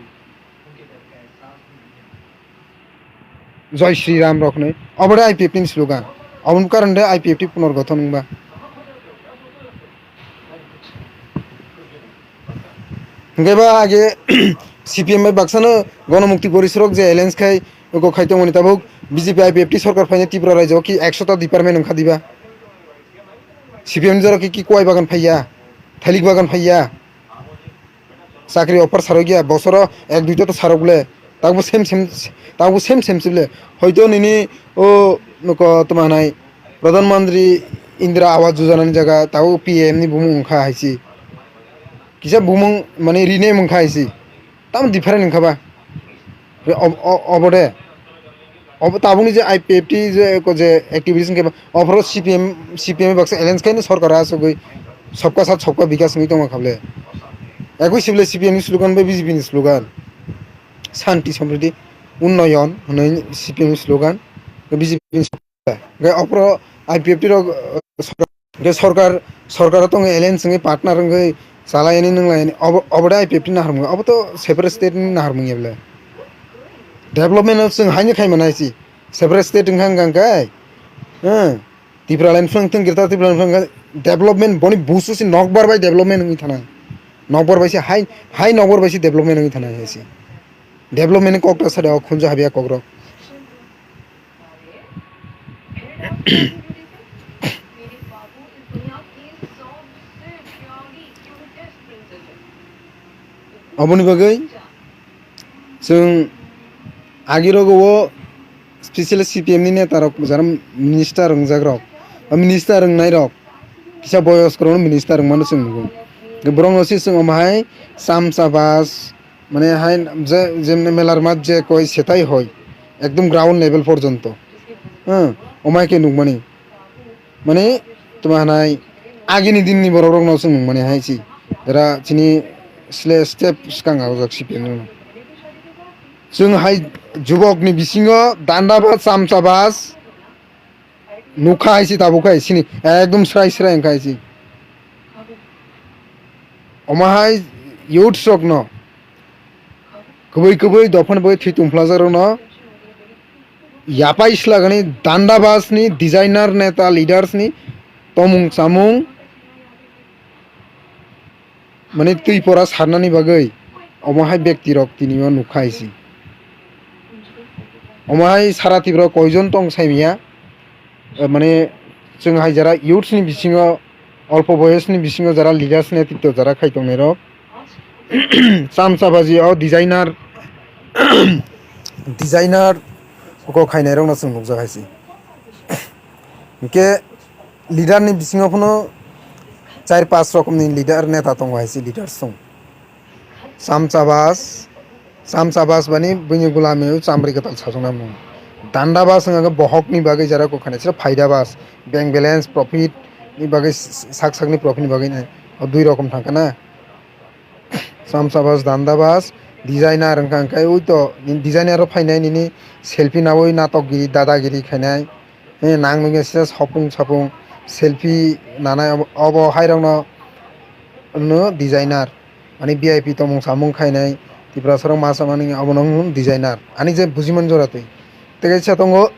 Jai Shri Ram rok hinwi. Obo de I P F T ni slogan. Aboni karon de I P F T punorgothon wngba. Hingke ba age C P M bai baksano Gonomukti Porishodrok je alliance khai, oko khai tongmani tabuk B J P I P F T sorkar phaina Tripura rajyo ki ekshota department wngkha diba? C P M ni jora ki, ki kwai bagan phaiya, thailik bagan phaiya? Chakri offer sarok ya, bosoro ek duita to sarok le. Tabuk sem sem, tabuk sem sem se le. Hoito nini o noko toma nai Pradhan Mantri Indra Awas Yojana ni jaga tabuk P M ni bumung wngkha hai se. Kisa bumung mane rename wngkha hai se. Tamo different wngkha ba? Ob-, o-, obo de. Obo tabukni je I P F T je ko je activities hwnkhe ba, ophoro C P M, C P M baksa alliance khaino sorkar asugwi sabka sath sabka bikas wngwi tongma kha bwle. Ekoi sible C P M ni slogan bai B J P ni slogan. Shanti Samriti Unnayan hwnwi C P M ni slogan. B J P ni slogan. Hwnkhe ophoro I P F T rok, Hwnkhe sorkar, sorkar tongo alliance wngwi partner wngwi chalaini nwnglai obo, obo de I P F T ni naharmung, obo to separate state ni naharmung ya bwle. Development no chwng haino khai mano hai se, separate state wngkha wngkha khe, eh, Tipraland phang thang, Greater Tipraland phang development boni busu se nokbar bai development wngwi thanai, nokbar bai se hai, hai nokbar bai se development wngwi thanai hai se, development ni kok ta sade o khunju habya kok rok. Aboni bagwi chwng agirogo o special C P M ni neta rok jara minister wngjak rok, minister wngnai rok kisa boyos kwrwngno minister wngmano chwng nugo. Borok no se chwng omo hai chamcha bas, mane hai je, jemne melar mat je koi setai hoi, ekdom ground level porjonto. Hm, omai khe nukmani. Mane, toma hanai, agini dinni borok rokno chwng nukmani hai si. Era chini sle step swkang aojak C P M no. Chwng hai jubok ni bisingo danda bas, chamcha bas, nukha hai si tabuk hai sini, ekdom srai srai wngkha hai si. Omo hai youths rokno, kwbwi kwbwi dophani bagwi thwi tongphlajakrokno yapai swlagani danda bas ni designer neta leaders ni tomung chamung mani twi pora sarnani bagwi omo hai bekti rok tini o nukha hai si. Omo hai sara Tripura o koijon tong saimanya, eh, mane chwng hai jara youths ni bisingo, olpo boyos ni bisingo jara leaders, netritto jara khai tongnai rok, chamcha baji o designer, designer kok khainai rokno chwng nukjak hai se. Hinkhe leader ni bisingo phano char pas rokomni leader neta tongo hai se, leaders tong. Chamcha bas, chamcha bas bani buini gulami o chamri kwtal sajwknai mung. Danda bas wngkha khe bohok ni bagwi jara kok khainai, sira phaida bas, bank balance, profit ni bagwi, s-, s-, sak sak ni profit ni bagwi nai. O dui rokom thangkha na. Chamcha bas, danda bas, designer wngkha, hwnkhe ui to designer rok phainai nini selfie naui natok giri, dada giri khainai. Eh, nang nungya sisa sopung sapung selfie nanai obo, obo hai rokno wngno designer. Ani V I P tomung samung khainai, Tiprasa rok ma samani obo no wngno designer. Ani je bujiman jora twi. tei kaisa tongo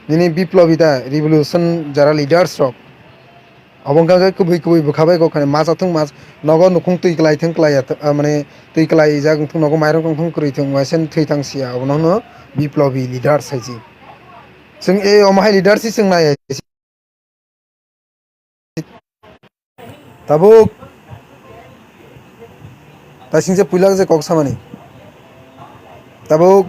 nini biplobi da revolution jara leaders rok. Obo wngkha khe kubui kubui bwkha bai kok khani masa thung mas nogo nukhung twi kwlai thung kwlai ya th-, ah, mane twi kwlai jak wngthung nogo mairok wngthung kwrwi thung waisa thwi thang sia obono hwno biplobi leaders hai si. Chwng e omo hai leaders si chwng nai hai si. Tabuk taisingsa puilak je kok samani. Tabuk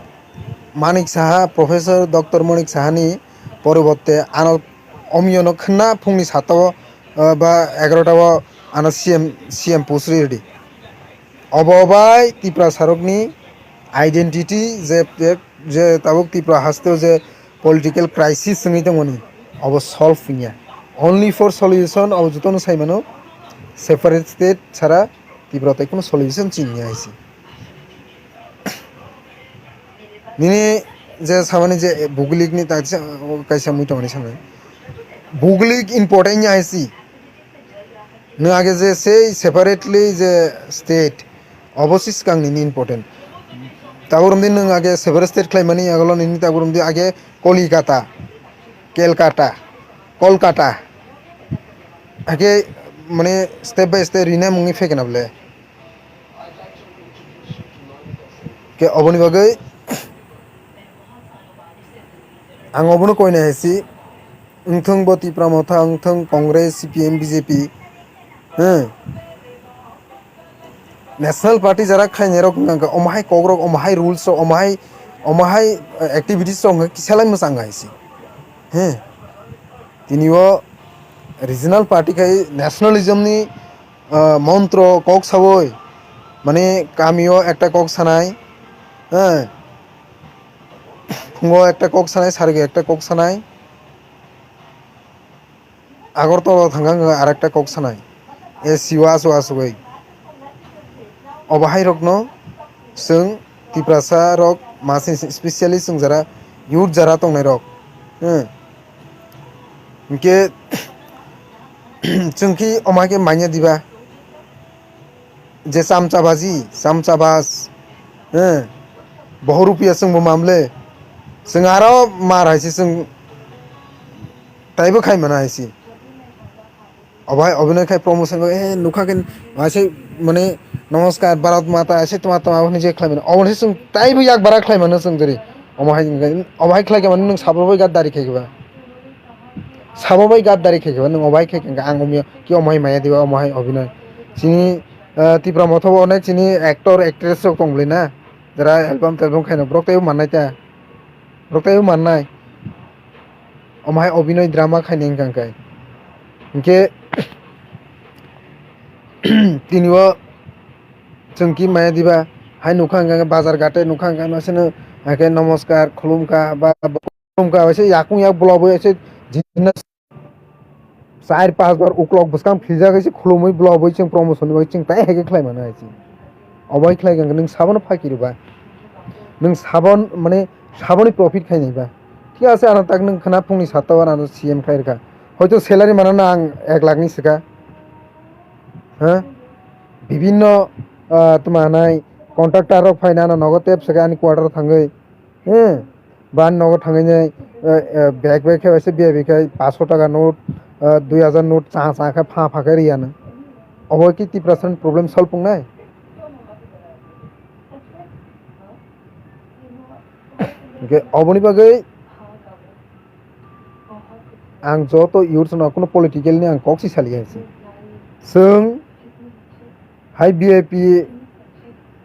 Manik Saha, Professor Doctor Manik Sahani poribotte ano omiyono khwna phungni sata o, ah, ba egarota o ano C M, C M post rwdi. Obo bai Tiprasarokni identity je, je, je tabuk Tripura hasteo je political crisis wngwi tongmani, obo solve wngya. Only for solution obo jotono sai mano, separate state sara Tripura tai kheno solution chini hai se. Nini je samani je Buglik ni ta kaisa mui tongmani samani. Buglik important ya hai se. Nwng age je sei separately je state, obo se swkang nini important. Tabuk romdi nwng age separate state khlaimani, agolo nini tabuk romdi age Kolikata, Kelkata, Kolkata. Age mane step by step rename wngwi phaikha na bole. Ke oboni bagwi ang obono koina hai si. Wngthung bo Tipra Motha, wngthung Congress, C P M, B J P, hmm. National Party jara khlainai rok wngkha khe omo hai kok rok, omo hai rules rok, omo hai, omo hai, eh, activities rok wngkha kisa lai mwchang hai se. Hmm. Tini o regional party khai nationalism ni, eh, montro kok sawi, mane kami o ekta kok sanai, eh, phungo ekta kok sanai, sarigi ekta kok sanai. Agartala o thangkha wngkha arekta kok sanai, A C o aswk aswkwi. Obo hai rokno chwng Tiprasa rok masing specially chwng jara youth jara tongnai rok. Hmm. Hinkhe chwng khe omo hai khe manya diba. Je chamcha baji, chamcha bas, eh, bohor rupiya chwng bo mamle, chwng aro mar hai se chwng taibo khai mano hai se. Obo hai obinoi khai promotion bai, eh, nukha khe waisa mane namaskar, Bharat Mata, waisa tma tma hinwi je khlai mano. Obo se chwng taibo yak bara khlai mano chwng jori. Omo hai, omo hai khlai khe mano nwng sabo bai gaddari khai khe ba. Sabo bai gaddari khai khe ba, nwng obo hai khai khe ang omo ki omo hai maya diba, omo hai obinoi. Chini, ah, Tipra Motha o onek chini actor, actress rok tong bwlai na. Jara album telbum khaino borok teibo mannai ta. Borok teibo mannai. Omo hai obinoi drama khaini wngkha khe. Hinkhe tini o chwng ki maya diba hai nukha hwnkha khe bazar gate nukha hwnkha khe no sino hai khe nomoskar khulumkha ba khulumkha waisa yakung yak blobo waisa jinna char pas bar uklok bwskang philjak hai se khulumwi blobo chwng promotion ni bagwi chwng tai hai khe khlai mano hai se. Obo hai khlai khe nwng sabono phaki rwba. Nwng sabon mane saboni profit khainai ba. Thik ase ano tak nwng khna phungni sata o ano C M khlai rwkha. Hoito salary manana ang ek lakh ni swka. Ha? Bibinno, ah, tma nai contractor rok phaina ano nogo tep swka ani quarter o thangwi. Eh, ba nogo thangwi nai, eh, eh, bag bag khe waisa biya bikhai paanch sho taka note, eh, dui hajar note cha cha khe pha pha khe riyano. Obo ki Tiprasani problem solve wngnai? Hinkhe oboni bagwi ang joto youth no kuno political ni ang kok si sali hai se. Chwng hai V I P,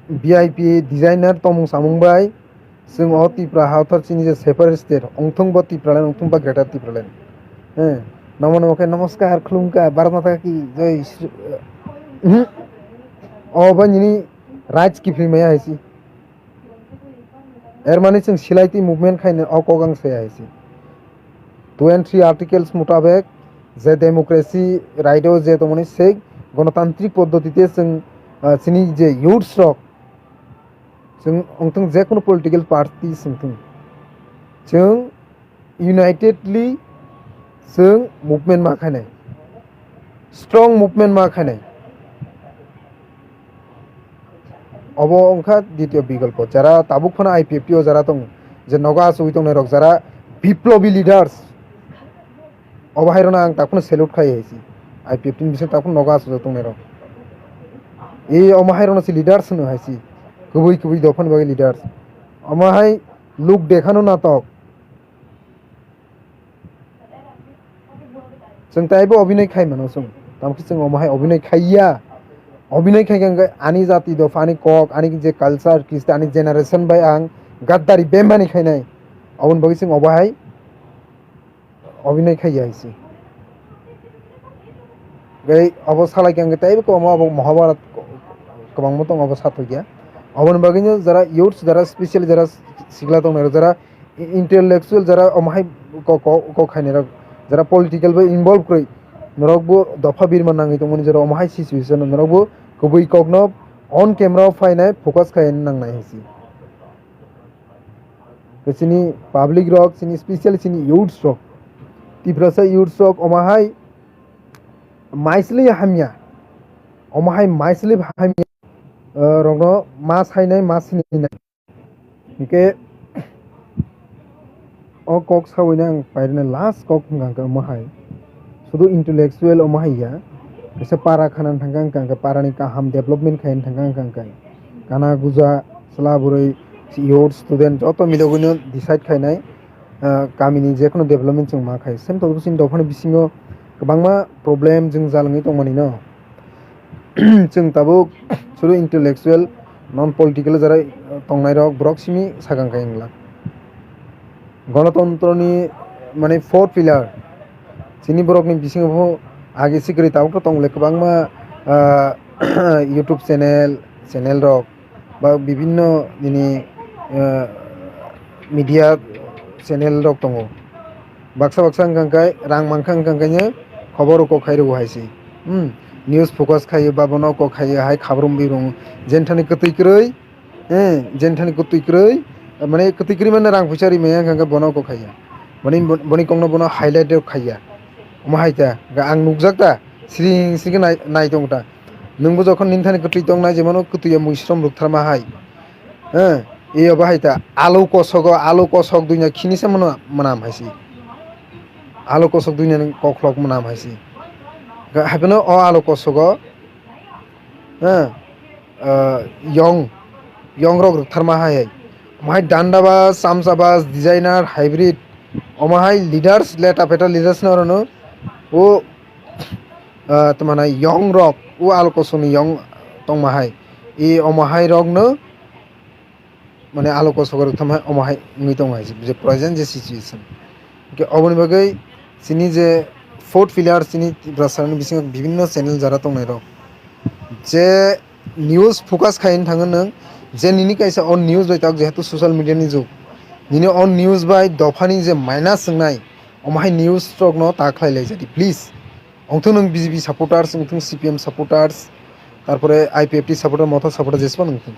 V I P designer tongmung samung bai chwng o Tripura ha thar chini je separate state, ongthung bo Tipraland, ongthung ba Greater Tipraland. Eh, namo namo khe namaskar khulumkha, Bharat Mata ki jai, Shri-, mhm. O ba nini rights kiphilmaya hai se. Er mani chwng silai twi movement khaina o kok ang saya hai se. Two and three articles mutabek je democracy right o je tongmani se gonotantrik poddotite chwng, ah, chini je youths rok chwng wngthung je kunu political party wngthung chwng unitedly chwng movement ma khainai, strong movement ma khainai. Obo wngkha ditiyo bikolpo, jara tabuk phano I P F T o jara tongo, je nogo achugwi tongnai rok jara biplobi leaders, obo hai rokno ang takhwno salute khai hai si. I P F T ni bising takhwno nogo achukjak tongnai rok. E omo hai rokno si leaders hwno hai si. Kubui kubui dophani bagwi leaders. Omo hai luk dekhano natok. Chwng taibo obinoi khai mano chwng. Tamokhe chwng omo hai obinoi khaiya. Obinoi khai khe ani jati dopha, ani kok, ani je culture, kristi, ani generation bai ang gaddari bemani khainai. Oboni bagwi chwng obo hai obinoi khaiya hai se. Tei obo salai khe ang taibo kwbangma obo Mahabharat kwbangma tongo obo sathokya. Oboni bagwino jara youths, jara special jara sikla tongnai rok, jara intellectual jara omo hai kok, kok, kok khainai rok, jara political bai involve kwrwi, norok bo dopha birma nangwi tongmani jora omo hai situation norok bo kubui kokno on camera o phainai focus khaina nangnai hai se. Tei chini public rok, chini special chini youths rok, Tiprasa youths rok omo hai maisli hamya, omo hai maisli hamya, eh, rokno ma sainai, ma sininai. Hinkhe o kok sawi nang pairina last kok hwnkha khe omo hai. Sudu intellectual omo hai ya. Kaisa para khana thangkha hwnkha khe para ni kaham development khaina thangkha hwnkha khe. Kana guja, chwla bwrwi, youth, student joto milogwino decide khainai, ah, kamini jekheno development chwng ma khai. Same totobosini dophani bisingo kwbangma problem jwngjal wngwi tongmani no. Chwng tabuk suru intellectual, non political jara tongnai rok borok simi sakang khe wngla. Gonotontro ni mane four pillar chini borok ni bisingo bo age sikri tabuk to tong le kwbangma, ah, YouTube channel, channel rok ba bibinno nini, ah, media channel rok tongo. Baksa baksa wngkha khe rang mankha wngkha khe khobor kok khai rwo hai se. Hmm. News focus khaio ba bono kok khaio hai khabrum birung. Jenthani kwtwi kwrwi, eh, jenthani kwtwi kwrwi, mane kwtwi kwrwi mane rang puisa ri maya wngkha khe bono kok khaiya. Boni, boni kokno bono highlight rok khaiya. Omo hai ta, ga ang nukjak ta, siring siring nai, nai tong ta. Nwngbo jokhon ninthani kwtwi tong nai jemano kwtwi ya mui srom rwktharma hai. Eh, iyo bahai ta, alu kosogo, alu kosok duina khini se mano mwnam hai si. Alu kosok duina ni koklok mwnam hai si. Ga-, haibeno o alu kosogo, eh, eh, yong, yong rok rwktharma hai hai. Omo hai danda bas, chamcha bas, designer, hybrid, omo hai leaders, leta peta leaders no rono, o, eh, tmana yong rok, o alu kosok ni yong tongma hai. E omo hai rok no, mane alu kosok rok tamo hai omo hai wngwi tongo hai je present je situation. Hwnkhe oboni bagwi chini je fourth pillar chini Tiprasa ni bisingo bibinno channel jara tongnai rok je news focus khaina thangwi nwng je nini kaisa o news bai tak jehetu social media ni jug nini o news bai dophani je minus wngnai omo hai news rok no ta khlai lai jadi please. Wngthung nwng B J P supporters, wngthung C P M supporters, tarpore I P F T supporter, Motha supporter, jesphano wngthung.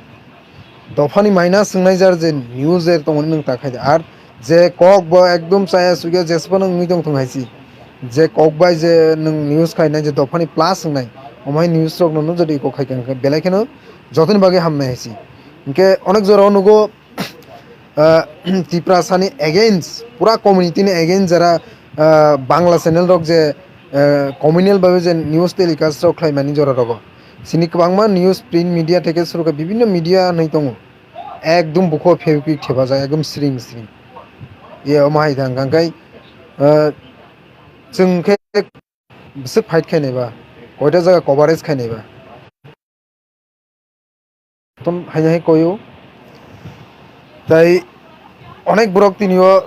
Dophani minus wngnai jar je news er tongmani nwng ta khai di. Ar je kok bo ekdom chaya sugya jesphano wngwi tongthung hai si. Je kok bai je nwng news khainai je dophani plus wngnai, omo hai news rok no jodi kok khai kha, belai kheno jotoni bagwi hamnai hai si. Hinkhe onek jora o nugo, ah, Tiprasani against, pura community ni against jara, ah, Bangla channel rok je, ah, communal babe je news telecast rok khlaimani jora rogo. Chini kwbangma news print media theke suruka bibinno media hinwi tongo. Ekdom bukho phewkwi thepajak, ekdom siring siring. Ye omo hai thang kang kai, ah, chwng khe bwswk fight khainai ba, koita jaga coverage khainai ba. Ton haino hai koyo. Tai onek borok tini o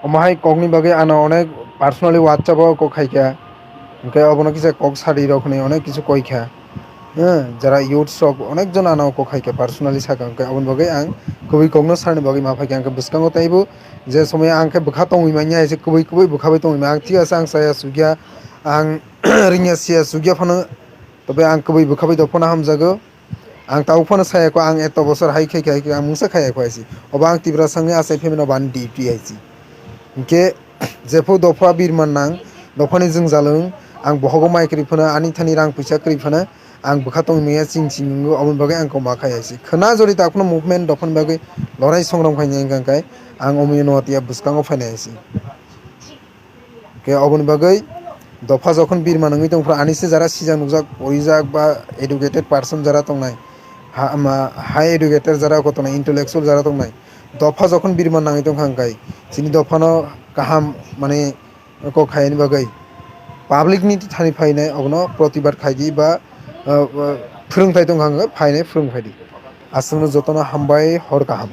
omo hai kokni bagwi ano onek personally WhatsApp o kok khaikha. Hwnkhe obono kisa kok sadi rok hinwi onek kisu koikha. Eh, jara youths rok onek jon ano kok khaikha personally sakha, hwnkhe aboni bagwi ang kubui kokno sarni bagwi ma phaikha. Hwnkhe bwskango taibo je somoyo ang khe bwkha tongwi manya hai se kubui kubui bwkha bai tongwi manya. Ang thik ase, ang chaya sugya, ang ringya siya sugya phano, tobe ang kubui bwkha bai dophano hamjago. Ang tabuk phano saya kho, ang eto bosor hai khai khai ang mungsa khaya kho hai se. Obo ang Tiprasa wngwi achai phaimano bani duty hai se. Hinkhe jephru dopha birman nang, dophani jwngjal wng, ang bohogo mai kwrwi phano, ani thani rang puisa kwrwi phano, Ang bwkha tong manya ching ching wngo, oboni bagwi ang koma khai aisi. Khwna jori takhwno movement dophani bagwi lorai songram khainai wngkha khe ang omo Noatia bwskango phainai aisi. Khe oboni bagwi dopha jokhon birma nangwi tongphuru ani se jara sijak nukjak, porijak ba educated person jara tongnai, ha-, ma-, high educated jara tongnai, intellectual jara tongnai, dopha jokhon birma nangwi tongkha hwnkhe chini dophano kaham mane kok khaini bagwi public ni thani phainai obono protibad khaidi ba, uh, uh, phwrwngthai tongkha hwnkhe phainai phwrwng phaidi. Aswkno jotono hambai, hor kaham.